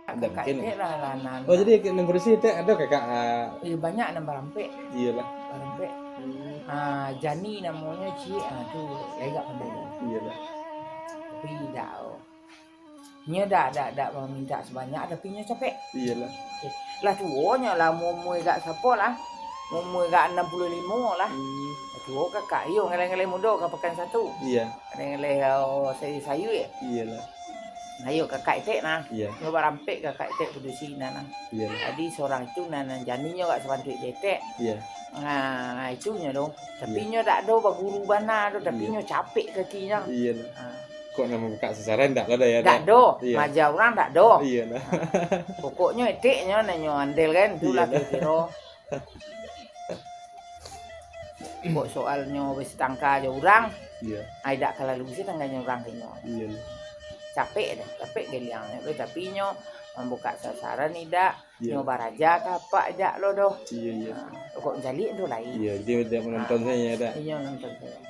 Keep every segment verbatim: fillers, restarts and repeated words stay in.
Kakak mungkin. Etek lah, lah, nan. Oh, jadi nan kursi etek ado kakak, ah? Iyo, banyak nan barampek. Iyolah. Barampek. Hmm. Ah, Jani namonyo, ciek, ah, tu lai agak pandai. Iyolah. Tapi dak, oh. Nyo dak, dak, dak mamintak sabanyak, tapi nyo capek. Iyolah. Lah tuo nyo lah, umua-umua agak sapo lah. Umua agak anam puluah limo lah. Hmm. Lah tuo kakak, iyo, ngaleh-ngaleh mudo ka Pakan Satu. Iya. Ngaleh-ngaleh, oh, sayua-sayua, eh. Iyolah. Nah, iyo, kakak etek nah. Iya. Nyo barampek kakak etek padusi nah, nah. Iya. Jadi, surang itu nah, nan Jani nyo agak sabantuak jo etek. Iya. Nah, itu nyo tu. Tapi nyo dak ado baguru bana tu, tapi nyo capek kakinyo. Iya. Ha. Kok nan mambukak sasaran dak lah dah, ya, dak ado. Iya. Maja urang dak ado. Iya, nah. Ha. Pokoknyo etek nyo, nan nyo andel kan, itulah kiro-kiro. Kok soalnyo basatangka jo urang, ai dak ka lalu satangkanyo urang ka inyo. Iya. Capek dah, capek galiangnyo tu, tapi nyo mambukak sasaran idak, nyo baraja ka apak idak lo doh. Iya, iya. Ha, kok mancaliak tu lain. Iya, dia dak manonton sajo, dak? Inyo nonton sajo.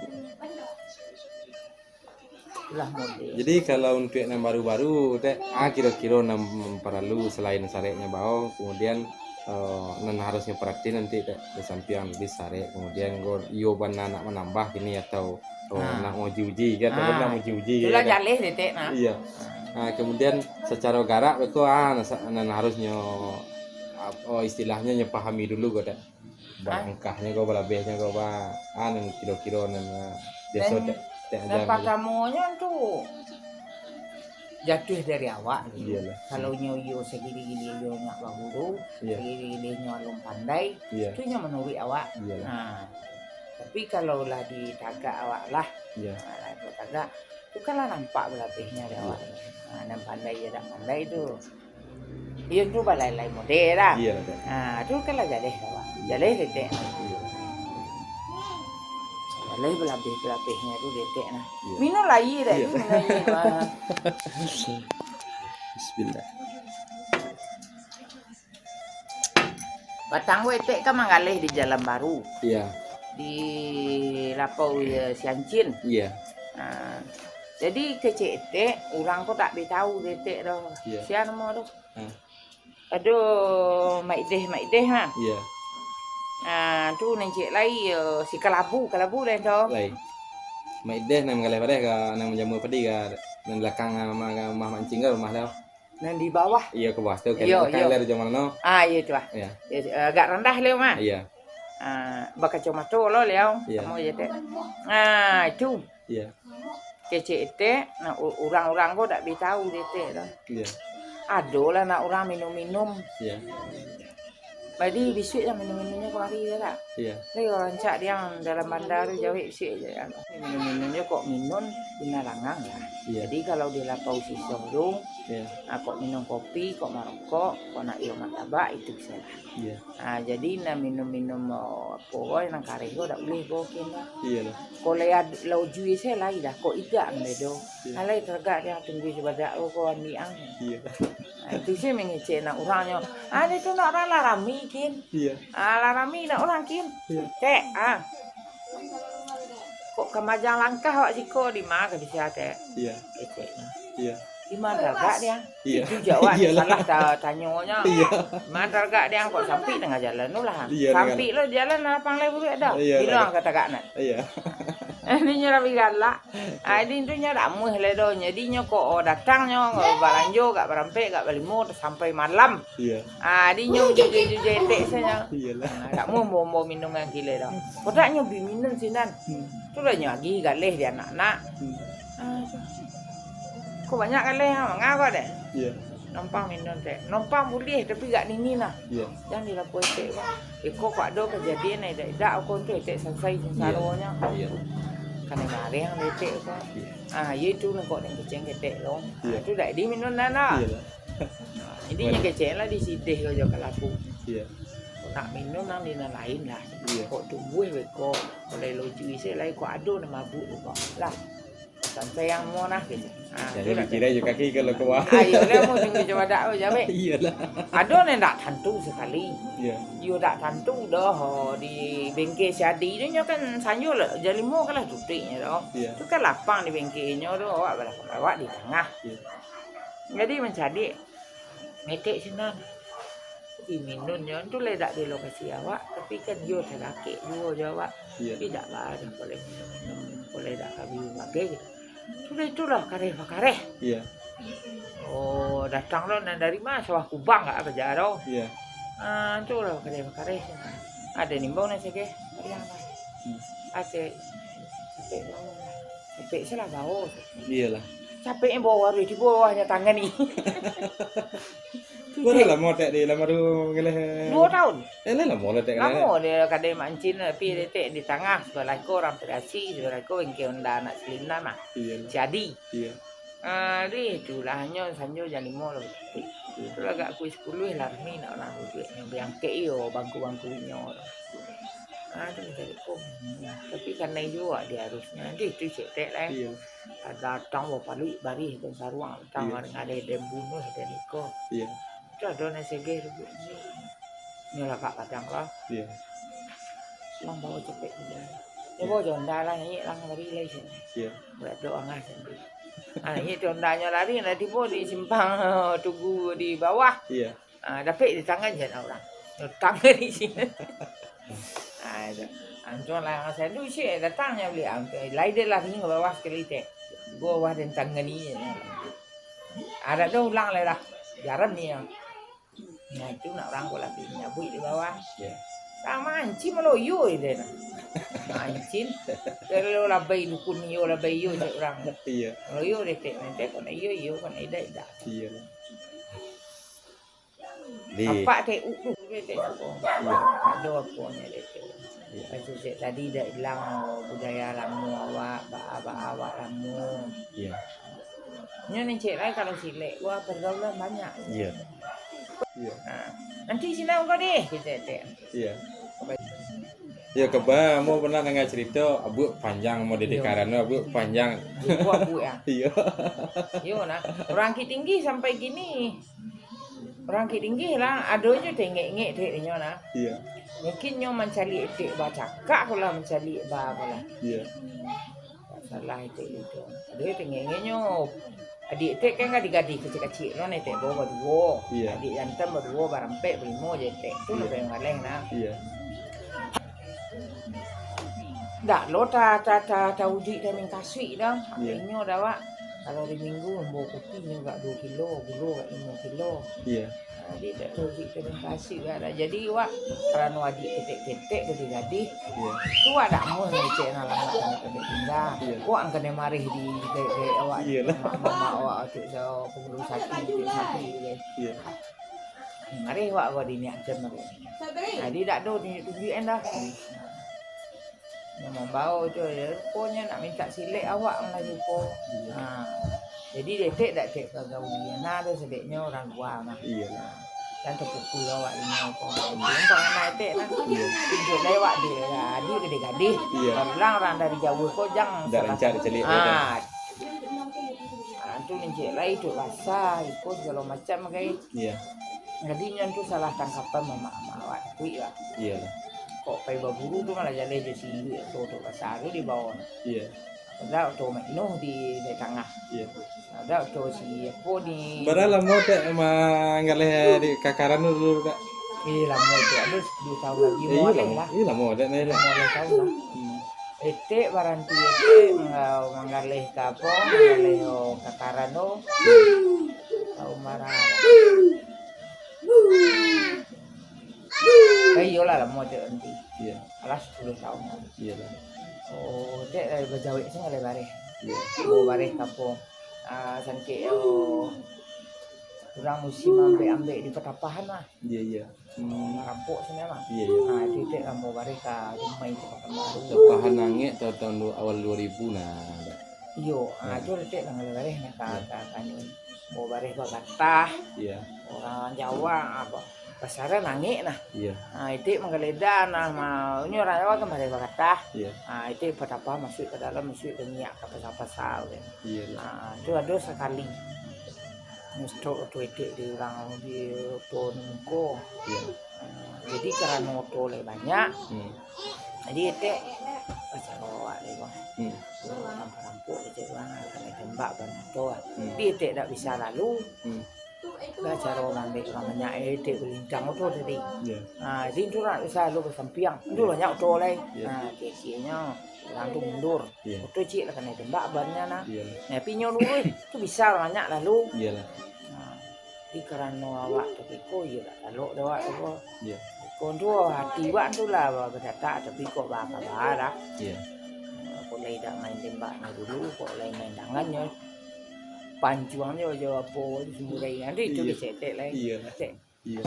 Itulah model. Jadi, kalau untuak nan baru-baru, Tek, ah, kiro-kiro nan paralu selain sareknyo bao, kemudian, eh, nan harusnyo paratian nanti, Tek, di sampiang tadi sarek, kemudian ko iyo bana nak manambah kini atau, oh, nak mauji-uji, kan? Atau nak mauji-uji, itulah kan? Jaleh dek Tek, nah. Iya. Ah, kemudian sacaro garak beko, ah, nan sa-, nan harusnyo, ap-, oh, istilahnyo nyo pahami dulu ko, Tek. Balangkahnyo ko, balabehnyo ko, ba, ah, nan kiro-kiro nan, ah, biaso nan, Tek, Tek aja. Nan partamonyo tu jatuah dari awak dulu. Iyolah. Kalau nyo iyo sagili-gili iyo nak baguru, sagili-gili nyo alun pandai, tu nyo manuruik awak. Iyolah. Nah, tapi kalau lah ditagak awak lah, nah, lah ditagak, tu kan lah nampak balabehnyo dari awak. Nah, nan pandai jo dak pandai tu. Iyo tu balain-lain model lah. Iyolah, Tek. Ha, tu kan lah jaleh lah, Tek. Jaleh dek Tek. Iya. Jaleh balabeh-balabehnyo tu dek Tek nah. Iya. Minum lah aia, Tek. Iya. Minum aia, bah. Bismillah. Patang ko etek kan manggaleh di Jalan Baru. Iya. Di lapau, ya, Siancin. Iya. Ha. Jadi kecek etek, urang ko dak bi tau dek etek doh. Iya. Sia namo doh? Ha. Ado Mak Ideh, Mak Ideh, ha. Iya. Ha, tu nan ciek lai, eh, si Kalabu, Kalabu lain tu. Lai. Mak Ideh nan manggaleh padeh ka, nan manjamua padi ka, nan balakang, ah, rumah, rumah Mak Encing ka rumah tu. Nan di bawah. Iyo, ka bawah tu, kan. Iyo, kan iyo. Ler jo mano? Ah, iyo tu ah. Iya. Iyo, eh, agak randah leh, mah. Iya. Ah, bakacomato lo liau, iya, samo je tek. Ah, itu. Iya. Kecek etek, nah, u-, urang-urang ko dak bi tau dek etek tu. Iya. Ado lah nak urang minum-minum. Iya. Jadi bisuak lah minum-minumnyo kamari je lah. Iya. Lai rancak diang dalam banda tu jawek bisuak je. Minum-minumnyo kok minum di nalangang lah. Iya. Jadi kalau di lapau siso tu, iya, ah, kok minum kopi, kok marokok, kok nak iyo martabak, itu bisa lah. Iya. Ah, jadi nan minum-minum, oh, apo, nan kareh ko dak uleh ko kin lah. Iyolah. Ko lai ad-, laju se lai lah, kok idak nan bedo. Iya. Alai taragak diang tunggu sabadak ko, ko ambiak ang. Iya. Ah, itu se mangecek nak urangnyo. Ah, itu nak urang lah rami kin. Iya. Ah, lah rami nak urang kin. Iya. Cek, ah. Kok kamajang langkah awak siko, di ma ka bisa, Tek? Iya. Keceknyo. Iya. Di ma taragak diang? Iya. Itu jawab. Iyalah. Salah ta-, tanyonyo. Iya. Di ma taragak diang, kok sampik tangah jalan tu lah. Iya, sampik lo jalan lapang lai buruak dah. Iya, bilang ka taragak nan. Iya. Ini nyo lah bi galak. Ah, di tu nyo dak amuah lai doh. Jadi nyo kok, oh, datang nyo, balanjo gak barampek, gak balimo, sampai malam. Iya. Ah, di nyo jujai-jujai etek se nyo. Iyalah. Ah, dak mau ambo-ambo minum nan kilai doh. Kodak nyo bi minum sinan. Hmm. Tu lah nyo agih galeh di anak-anak. Hmm. Ah, tu. Ko banyak galeh, ah, manga ko deh. Iya. Nompang minum, Tek. Nompang buliah, tapi gak dingin lah. Iya. Jan di lapau etek, Bang. Iko kok ado kajadian, eh, dak, dak, ko tu etek sansai sansaronyo. Iya. Iya. Kanai mareh dek etek ko. Iya. Ah, iyo itu nangkok nan kecek etek lo. Iya. Ah, tu dak di minum nan lah. Iyalah. Jadi nyo kecek lah di sideh ko jo kalabu. Iya. Kok nak minum nang di nan lain lah. Iya. Kok tumbuah beko, mulai lojui se lai kok ado nan mabuk tu kok. Lah. Sansai ang mo nah gitu. Ah, jadi tu dah dikira jo kaki kalau keluar. Ah, iyo lah, mau tunggu jo badak tu, jawek. Iyalah. Ado nan dak tantu sakali. Iya. Iyo dak tantu doh, di bengke si Adi tu nyo kan sanjo lah, jam limo kan lah tutuiknyo tu. Iya. Tu kan lapang di bengkenyo tu, awak balakang awak di tangah. Iya. Jadi mancaliak. Etek sinan. Tapi minun nyo tu lai dak di lokasi awak, tapi kan iyo talakek juo jo awak. Iyo. Tapi dak baa doh, kalau minun-minun, kalau dak ka bagai gitu. Sudah itulah kareh bakareh. Iyo. Oh, datang lo nan dari ma, sawah Kubang ka, ka Jaro. Iyo. Ah, tu lah kareh bakareh sinan. Ado nimbau nan sageh. Ariang lah. Hmm. Ate. Capek bawa. Capek salah bawa. Iyolah. Capek yang bawa harus di bawahnya tangan ni. Bara lamo tek di lamo tu ngeleh? Duo taun. Eh, lah lamo lah tek ngeleh. Lamo dia kadai mancin, tapi dia tek di tangah, sebelah ko orang Perasi, sebelah ko bengkel Honda anak Selinan lah. Iyolah. Jadi. Iyo. Ah, di itulah nyo sanjo jam limo lah. Iyo. Tu agak pukul sapuluah lah rami nak urang duduak nyo, bangkek iyo bangku-bangku inyo. Ah, tu mancari ko. Tapi karano iyo awak di arusnyo, nanti tu cek tek lah. Iyo. Datang bapaluik barih dan saruang, datang Iyo. Ngadai den bunuh den iko. Iyo. Tu ado nan segeh duduak ni. Nyo lah Pak Padang lah. Iyo. Lang bawa capek juga. Nyo Iyo. Bawa jo Honda lah, nyo lang lari lai sini. Iyo. Buat doa angah sini. Ah, nyo tu Honda nyo lari, lah tibo di simpang Tugu di bawah. Iyo. Ah, dapek di tangan je nak urang. Tangan di sini. Ah, itu. Antuang lah, saya tu isi datang nyo beli. Ah, lai dia lari ke bawah sekali tek. Gua bawah dan tangan ni. Ada tu ulang lah dah. Garam ni. Nah, itu nak urang ko lah nyabuik di bawah. Iyo. Tang mancin maloyo je dia nah. Mancin. Kalau labai dukun iyo, labai iyo cak urang. Iyo. Maloyo deh tek, nanti kau nak iyo, iyo, kau nak idak, idak. Iyo. Di Apak tek uk tu, dia tek uk. Iyo. Ado aponyo dia tu. Iyo. Lepas tu cek tadi dak ilang budaya lamo awak, baa-baa awak lamo. Iyo. Nyo ni cek lai kalau silek, wah, pergaulan banyak. Iyo. Iyo. Ha. Nanti sinan kau deh, kito tek. Iyo. Iyo, kaba, ambo pernah danga carito, abuak panjang, ambo di Iyo. Karano, abuak panjang. Lupo abuak, ya? Iyo. Iyo, nah. Urang Bukittinggi sampai kini. Urang Bukittinggi lah, ado jo tengek-ngek tek inyo, nah. Iyo. Mungkin nyo mancaliak etek bacakak ko lah, mancaliak ba ko lah. Iyo. Salah etek itu. Ado tengek-ngeknyo. Adiak etek kan gadih-gadih kecik-kecik lo, etek bawa baduo. Iyo. Adiak jantan baduo, barampek, balimo je etek. Tu Iyo. Lah paling galeh nah. Iyo. Dak lo ta, ta, ta, taujuik dan mingkasuik dah. Iyo. Inyo dah, wak. Kalau hari Minggu, ambo kopi nyo agak duo kilo, gulo agak limo kilo. Iyo. Jadi, dak taujuik dan mingkasuik gak dah. Jadi, wak, karano adiak ketek-ketek, gadih-gadih, Iyo. Tu wak dak mau ngecek nah, lamak kami ketek tingga. Iyo. Wak ang kanai marih di, di, di awak, Iyolah. Mak, mak, mak awak, cek sa, pengurus sapi, cek sapi, gitu. Iyo. Marih wak, wak diniak macam tu. Jadi, dak ado tunjuk-tunjuk en dah. Nyo mambao tu, yo, ruponyo nak mintak silek awak lah rupo. Iyo. Ha. Jadi, detek dak cek ka gawi, nah, tu sileknyo urang lua mah. Iyo. Kan tapukul awak inyo ko. Untuang anak etek nah. Iyo. Tunjuak lai wak di, di gadih-gadih. Iyo. Barulang urang dari jauah ko, jan Dak salah. Rancak dicaliak, Ah. Ah, tu ni cek lai, tu rasa, iko sagalo macam, kai. Iyo. Jadi, nyo tu salah tangkapan mamak-mamak awak, kuik lah. Iyo. Kok pai baburu tu malah jaleh jo siluik tu, tu rasa tu di bawah. Iyo. Ado tu Mak Nuh di, di tangah. Iyo. Ado tu si apo ni. Bara lamo tek manggaleh di kakaran tu dulu, Kak? Eh, lamo tu. Ado sapuluah taun lagi. Eh, iyo, manggaleh lamo. Lah. Iyo, lamo tek, nah, Tek. Lamo lah taun lah. Hmm. Etek baranti etek mangga-, manggaleh ka apo? Manggaleh, oh, kakaran tu. Taun bara. Eh, iyolah, lamo tek baranti. Iyo. Alah, sapuluah taun lah. Iyolah. Oh, tek dari bajawek se manggaleh bareh. Iyo. Bawa bareh ka apo? Ah, sangkek, oh, urang musim ambek-ambek di patapahan lah. Iyo, iyo. Hmm. Marampok sinan lah. Iyo, iyo. Ah, itu tek ambo bareh ka rumah itu, Pakanbaru. Tapahan angek taun-taun du-, awal duo ribu nah. Iyo, ah, Hmm. itu tek lah manggaleh bareh nah ka, Iyo. ka, ka anu. Ambo bareh bagatah. Iyo. Urang Jawa, apo, pasaran angek nah. Iyo. Ah, itu manggaledah nah, ma-, ini urang Jawa kan bareh bagatah. Iyo. Ah, itu patapah masuak ka dalam, masuak ka minyak, ka pasa-pasa kan. Iyo. Ah, itu ado sakali. Stok tu etek di urang di oto ni muko. Iyo. Ah, jadi karano oto lai banyak, Hmm. jadi etek pacaro awak lai, bang. Hmm. Rampok-rampok kecek urang, kanai tembak ban oto. Hmm. Jadi etek dak bisa lalu. Hmm. Lah caro mambek urang banyak, eh, dek balintang oto tadi. Iyo. Ha, jadi tu lah selalu basampiang. Tu banyak oto lai. Iyo. Ha, keceknyo urang tu mundur. Iyo. Oto ciek lah kanai tembak bannyo nah. Iyo. Nah, tapi inyo luruih, tu bisa urang banyak lalu. Iyolah. Ha, jadi karano awak tapi ko, iyo lah, talok dah awak tu ko. Iyo. Ko tu ati awak tu lah badatak, tapi kok bakaba dah. Iyo. Ha, kok lai dak main tembaknyo dulu, kok lai main tangannyo. Pancuangnyo jo apo, jo sumburai, nanti tu Iyo. dicetek lai. Iyolah. Cek. Iyo.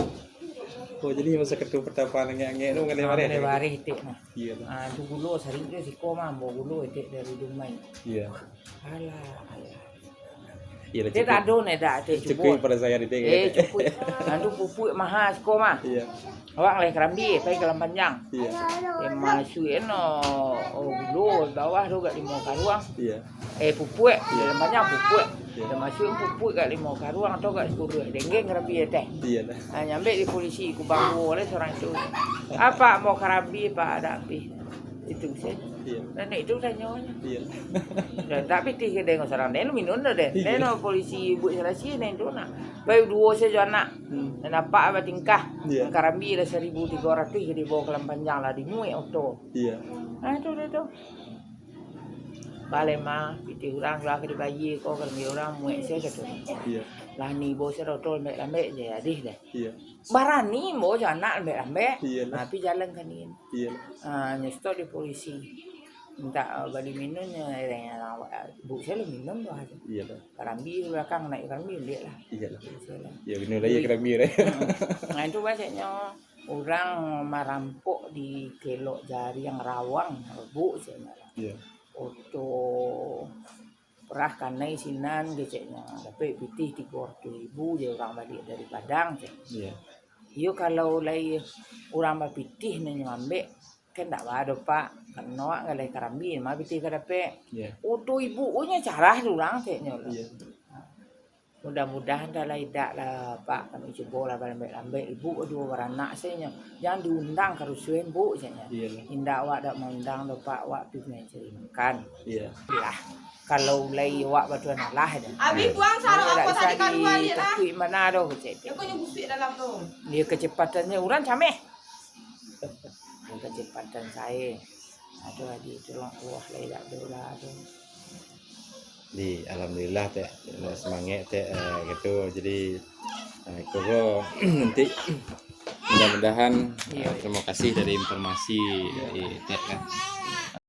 Oh, jadi masa ketua pertama angek-angek tu ngalih Ah, bareh? Ngalih bareh tek nah. Iyo lah. Ah, tu gulo sarik tu siko mah, ambo gulo tek dari rumah. Iyo. Alah, alah. Iyolah, Tek cukuik. tak ado neh dak, tek Cukuik cubo. pada saya di tek. Eh, cukuik. Ah, tu pupuik maha siko mah. Iyo. Awak ngalih karambia, pai kalam panjang. Iyo. Eh, masuak no, oh, gulo bawah tu gak limo karuang. Iyo. Eh, pupuak. Iyo. Dalam banyak pupuak. Iyo. Dah masuak pupuak gak limo karuang atau gak sepuluh. Denggeng karambia teh. Iyo lah. Ha, nyambek di polisi, ku bawo oleh seorang tu. Apa mau karambia, Pak, ada api? Itu saja. Iyo. Nenek tu tanyo. Iyo. Dan tak pitih ke dengan seorang. Nen minum dah deh. Iyo. Nen polisi buat salah si nen tu nak. Baik duo saja anak. Hmm. Dan apa batingkah. Iyo. Karambia lah seribu tiga ratus jadi bawa kalam panjang lah, dinyuik oto. Iyo. Ah, tu, tu, tu. Baleh mah, pitih urang lah ka dibayie ko, karambia urang muek se, kato. Iyo. Lah ni bo se, oto lambek-lambek je, adih deh. Iyo. Barani bo se anak lambek-lambek. Iyolah. Tapi jalan ka ni. Iyo. Ah, nyo stop di polisi. Minta, ah, bali minum nyo, eh, bu se lah minum tu aja. Iyolah. Karambia di balakang, naik karambia, liek lah. Iyolah. Polisi lah. Iyo, bino lah, iyo, karambia lah. Hmm. Nah, itu banyaknyo. Urang marampok di kelok jariang rawang, rebuk, ceknyo. Iyo. Oto perah kanai sinan, keceknyo. Dapek pitih tigo ratuih ribu je urang baliak dari Padang, cek. Iyo. Iyo, kalau lai urang bapitih nan mambek, kan ndak baa doh, Pak. Kan awak ngalai karambia, ma pitih ka dapek. Iyo. Oto ibuk nyo carah tu urang, ceknyo. Iyo. Mudah-mudahan dah lah idak lah, Pak. Kami cubo lah balambek-lambek. Ibuk duo baranak sajo. Jan diundang karusuhan, Bu, ceknyo. Iyolah. Indak, awak dak maundang doh, Pak. Awak pi mancarikan. Iyo. Lah, kalau ulai awak batuan alah dah. Abi buang sarok Indak apo bisa tadi ka lua, Dik, lah? Ditakuik mana doh, cek. Yo, kok nyo busuik dalam tu? Dia kecepatannya urang cameh. Yang kacepatan sae. Aduh, adi tu lah, wah, lah, idak ado lah tu. Di, alhamdulillah, Tek. Semangat, Tek, eh, gitu. Jadi, eh, kuro nanti mudah-mudahan, eh, Iya. terima kasih dari informasi dari Tek, kan.